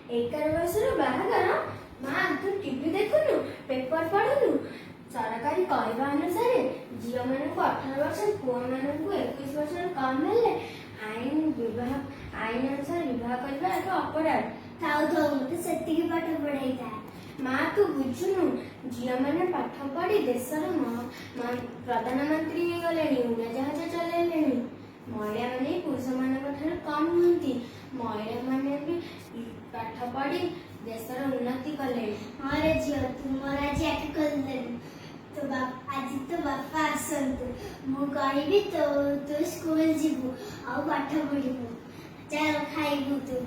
11 ବୟସରୁ ବାହାଘର? ମା, ତୁ ଟିଭି ଦେଖୁନୁ, ପେପର ପଢୁନୁ? ସରକାରୀ କହିବା ଅନୁସାରେ ଝିଅମାନଙ୍କୁ 18 ବର୍ଷ, ପୁଅମାନଙ୍କୁ 21 ବର୍ଷରୁ କମ୍ ହେଲେ ଆଇନ ଅନୁସାରେ ବିବାହ କରିବା ଏକ ଅପରାଧ। ଥାଉ ଥାଉ, ମତେ ସେତିକି ପାଠ ପଢେଇଥା। ମା, ତୁ ବୁଝୁନୁ। ଝିଅମାନେ ପାଠ ପଢି ଦେଶର ପ୍ରଧାନମନ୍ତ୍ରୀ ହେଇଗଲେଣି, ଉଡ଼ାଜାହାଜ ଚଲେଇଲେଣି। ମହିଳାମାନେ ବି ପୁରୁଷମାନଙ୍କ ଠାରୁ କମ୍ ନୁହନ୍ତି। ମହିଳାମାନେ ବି ପାଠ ପଢି ଦେଶର ଉନ୍ନତି କଲେଣି। ହଁ ରେ ଝିଅ, ତୁ ମୋର ଆଜି ଆଖି ଖୋଲିଦେଲୁ। ତୋ ବାପ ଆଜି ତୋ ବାପା ଆସନ୍ତୁ, ମୁଁ କହିବି ତୋ ତୁ ସ୍କୁଲ ଯିବୁ ଆଉ ପାଠ ପଢିବୁ। ଚାଲ, ଖାଇବୁ ତୁ।